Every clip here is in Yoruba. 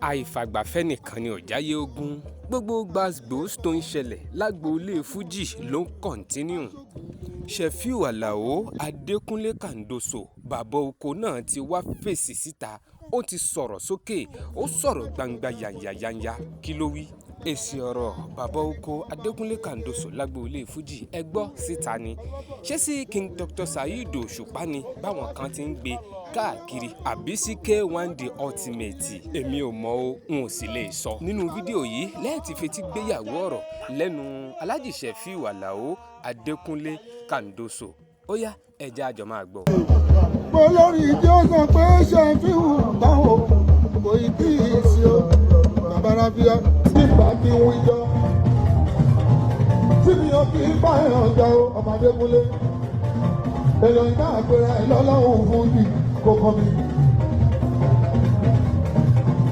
Àìfàgbàfẹ́ nìkan ni ò jáyé ogun. Gbogbo gbas-gbos tó ń ṣẹlẹ̀ lágboolé Fuji ló ń continue. Sefiu Alao Adékúnlé Cardoso, bàbá oko náà ti wáá fèsì síta. Ó ti sọ̀rọ̀ sókè, ó sọ̀rọ̀ gbangba yànyànyànyà. Kí ló wí? Èsì ọ̀rọ̀ bàbá oko Adékúnlé Cardoso lágboolé Fuji, ẹ gbọ́ síta ni. Ṣé sí King Dr. Saheed Òṣùpá ni báwọn kan ti ń gbé káàkiri, àbí sí K1 The Ultimate? Èmi ò mọ̀ o, n ò sì lè sọ. Nínú fídíò yìí lẹ́ẹ̀ tí fetí gbéyàwó ọ̀rọ̀ lẹ́nu Alhaji Sefiu Alao Adékúnlé Cardoso. Ó yá, ẹ jẹ́ a jọ máa gbọ́. Mo lórí ìdí ó sọ pé Sefiu báwo kò ì tí ì sí o, bàbá Rábíà. Nígbà tí ń wíjọ tí mi ò kì í bá èèyàn jọ o, ọmọdé múlé èèyàn iná àpẹẹrẹ ẹ lọ́lọ́run fún mi kò kàn mí.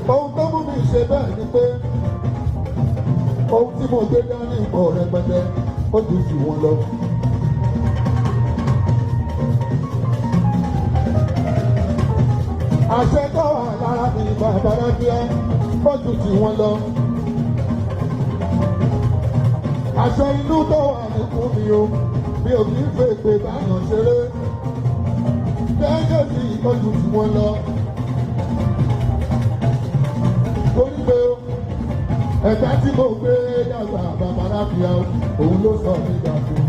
Ohun tó mú mi ṣe bẹ́ẹ̀ ni pé ohun tí mo gbé dání pọ̀ rẹpẹtẹ, ó ti jù wọn lọ. Àṣẹ tó wà lára mi, bàbá Rábíà, ó ju ti wọn lọ. Àṣẹ inú tó wà níkùn mi o, mi ò kì í fèpè báyọ̀ ṣeré. Lẹ́yìn tí ó ju ti wọn lọ. Torí pé ẹ̀ka tí mo gbé dàgbà, bàbá Rábíà, òun ló sọ mí dàgbà.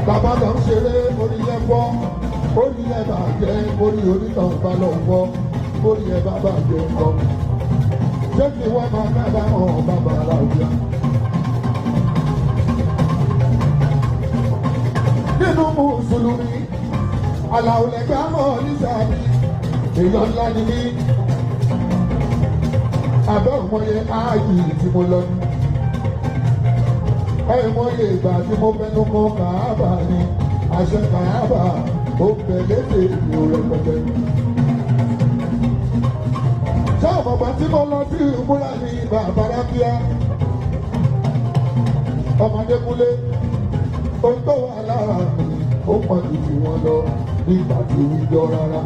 Bàbá lọ ń ṣeré, orí ẹ fọ́, orí ẹ bàjẹ́, orí onítàn bá lọ fọ́, orí ẹ bá bàjẹ́ kọ́. Ṣé kí wọ́n máa kábàámọ̀, bàbá Rábíà? Nínú Mùsùlùmí, Àlàó lẹ́gbàá mọ̀ nísàbí, èèyàn ńlá ni mí. Àbẹ́ òmòye áàyè tí mo lọ ní. Ẹ̀mọye ìgbà tí mo fẹnu kan Kàábà ni, àṣẹ Kàábà ó bẹ̀ lédè ìlú rẹpẹtẹ. Ṣé ọ̀mọ̀gbà tí mo lọ sí ìmúra ní bàbá Rábíà? Ọmọdé kúlé, ohun tó wà lára mi ó pọ̀ jù tí wọ́n lọ nígbà tí wíjọ rárá.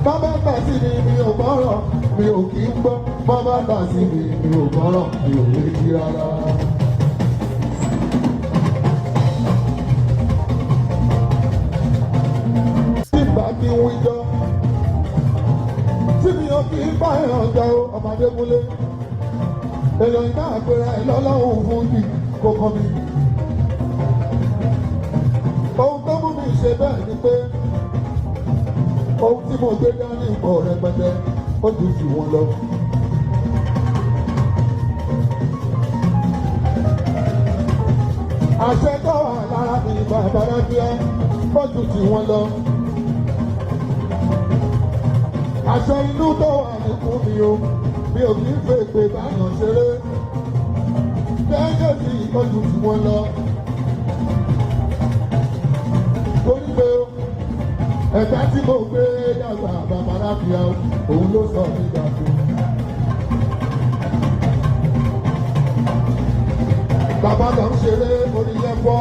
Bàbá gbà sí mi, mi ò gbọ́rọ̀, mi ò kí ń gbọ́. Bàbá gbà sí mi, mi ò gbọ́rọ̀, mi ò létí rárá. Nígbà tí ń wíjọ tí mi ò kí ń bá èèyàn jọ o, ọmọdé múlé èèyàn iná àpẹẹrẹ ẹ lọ́lọ́run fún mi kò kàn mí. Ohun tó mú mi ṣe bẹ́ẹ̀ ni pé ohun tí mo gbé dání pọ̀ rẹpẹtẹ, ó ju jù wọn lọ. Àṣẹ tó wà lára mi, bàbá Rábíà, ó ju jù wọn lọ. Àṣẹ inú tó wà níkùn mi o, mi ò kì í fèpè báyọ̀ ṣeré. Lẹ́yìn tí ó ju jù wọn lọ. Torí pé ẹ̀ka tí mo gbé dàgbà, bàbá Rábíà, òun ló sọ mí dàgbà. Bàbá lọ ń ṣeré, orí ẹ fọ́,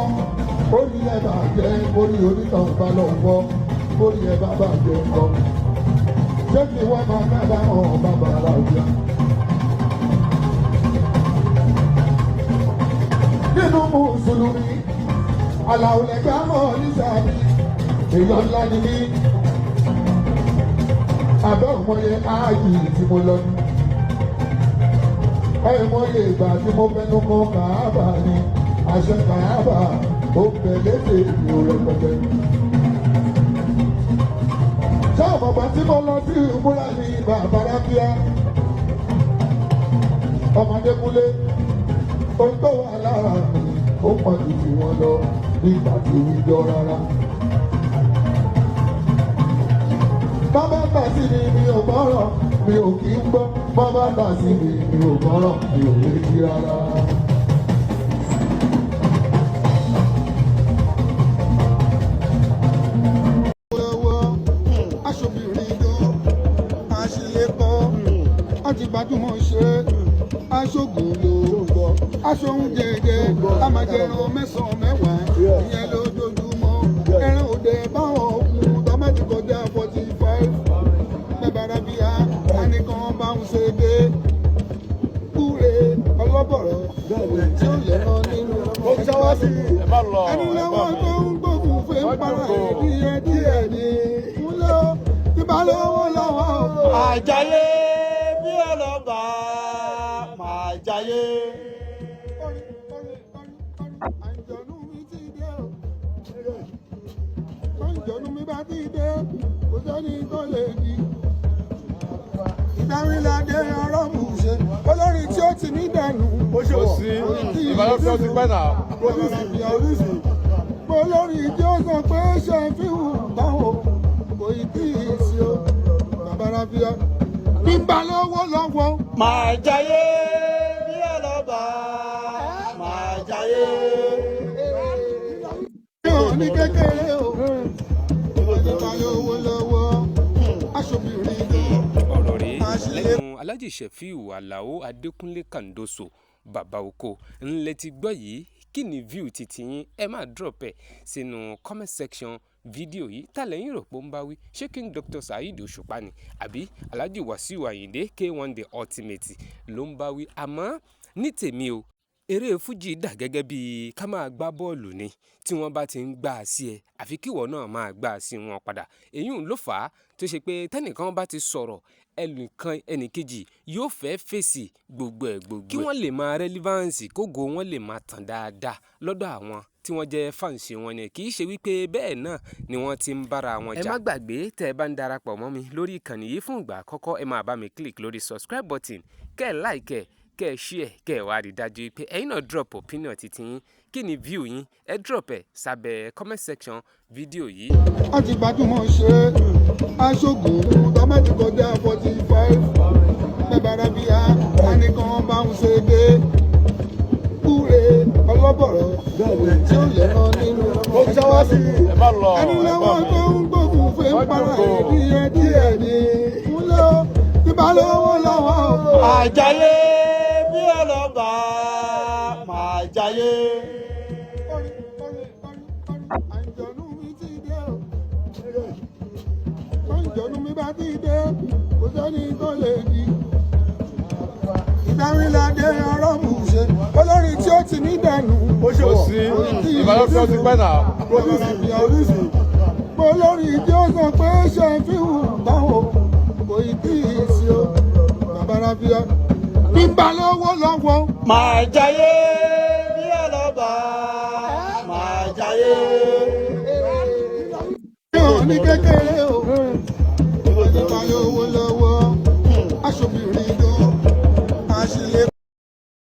orí ẹ bàjẹ́, orí onítàn bá lọ fọ́, orí ẹ bá bàjẹ́ kọ́. Ṣé kí wọ́n máa kábàámọ̀, bàbá Rábíà? Nínú Mùsùlùmí, Àlàó lẹ́gbàá mọ̀ nísàbí, èèyàn ńlá ni mí. Àbẹ́ òmòye áàyè tí mo lọ ní. Ẹ̀mọye ìgbà tí mo fẹnu kan Kàábà ni, àṣẹ Kàábà ó bẹ̀ lédè ìlú rẹpẹtẹ. Ṣé ọ̀mọ̀gbà tí mo lọ sí ìmúra ní bàbá Rábíà? Ọmọdé kúlé, ohun tó wà lára mi ó pọ̀ jù tí wọ́n lọ nígbà tí wíjọ rárá. Bàbá gbà sí mi, mi ò gbọ́rọ̀, mi ò kí ń gbọ́. Bàbá gbà sí mi, mi ò gbọ́rọ̀, mi ò létí rárá. Lọ́wọ́ aṣọ́bìnrin dán aṣílẹ̀kọ́ àti gbajúmọ̀ ṣe aṣọ́gun ló aṣọ oúnjẹ jẹ, a máa jẹ ẹran mẹ́sàn-án mẹ́wàá, ìyẹn lójoojúmọ́, ẹran òde. Tí ó lè rán nínú. Ẹni lọ́wọ́ tó ń gbógun fẹ́ ń para ẹ̀ díẹ̀ díẹ̀ ní. Kúnlẹ̀ ó ti bá lówó lọ́wọ́ o. Àjàyè bí ọlọ́ba máa jayé. Orin, orin, orin, orin. Àǹjọ̀nú mi ti dé o. Àǹjọ̀nú mi bá ti dé, kò sẹ́ni tó lè di. Ìdáwìládé ọ̀rọ̀ mú ṣe, olórin tí ó ti ní dànù. Kò sí ìbálòpọ̀ tó ti pẹ́ náà. Olórin tí ó sọ pé ṣe fi hù báwo, kò ì tí ì sí o. Bàbá Ráfíà, bí n bá lówó lọ́wọ́. Máa jayé bí ọlọ́ba máa jayé. Yóò ní kékeré o. Nípa lówó lọ́wọ́, aṣọ́bìnrin gan. Ọ̀rọ̀ rèé lẹ́nu Alhaji Shefiu Alao Adékúnlé Kàǹdóso, bàbá oko ńlẹ̀ ti gbọ́ yìí. Kí ni view ti yín? Ẹ máa drop ẹ̀ sínú comment section fídíò yìí. Ta lẹ́yìn rò pé ó ń bá wí? Ṣé King Dr. Saheed Òṣùpá ni, àbí Alhaji Wasiu Ayinde K1 The Ultimate ló ń bá wí? Àmọ́ ní tèmi o, eré fújì dà gẹ́gẹ́ bí ká máa gbá bọ́ọ̀lù ni. Tí wọ́n bá ti ń gbá a sí ẹ, àfi kíwọ náà máa gbá a sí wọn padà. Èyí ló fà á tó ṣe pé tẹ́nìkan bá ti sọ̀rọ̀ ẹnìkan, ẹnìkejì yóò fẹ́ fèsì gbogbo ẹ̀ gbogbo ẹ̀, kí wọ́n lè máa relevance, kógo wọn lè máa tàn dáadáa lọ́dọ̀ àwọn tí wọ́n jẹ́ fans wọn ni. Kì í ṣe wípé bẹ́ẹ̀ náà ni wọ́n ti ń bára wọn jà. Ẹ má gbàgbé, tẹ́ ẹ bá ń darapọ̀ mọ́ mi lórí ìkànnì yìí fún ìgbà àkọ́kọ́, ẹ máa bá mi click lórí subscribe button, kẹ́ ẹ like ẹ, kẹ́ ẹ share, kẹ́ ẹ wá rí dájú pé ẹ̀yin náà drop opinion ti yín. Kí ni view yín? Ẹ drop ẹ̀ sábẹ́ comment section fídíò yìí. A ti gbajúmọ̀ ṣe aṣọ́gun tọ́mọ̀tì kọjá 45 bẹ́bẹ̀rẹ̀ bí a ẹnìkan bá ń ṣe dé kúre ọlọ́bọ̀rọ̀ tí ó lè rán nínú. Ẹni lọ́wọ́ tó ń gbógun fẹ́ ń para ẹ̀ díẹ̀ díẹ̀ ní. Kúnlẹ̀ ó ti bá lówó lọ́wọ́ o. Àjàyè bí ọlọ́ba máa jayé. Orin, orin, orin, orin. Àǹjọ̀nú mi ti dé o. Àǹjọ̀nú mi bá ti dé, kò sẹ́ni tó lè di. Ìdáwìládé ọ̀rọ̀ mú ṣe, olórin tí ó ti ní dànù. Kò sí ìbálòpọ̀ tó ti pẹ́ náà. Olórin tí ó sọ pé ṣe fi hù báwo, kò ì tí ì sí o. Bàbá Ráfíà, bí n bá lówó lọ́wọ́. Máa jayé bí ọlọ́ba máa jayé. Yóò ní kékeré o. Nípa lówó lọ́wọ́, aṣọ́bìnrin gan, aṣílẹ̀.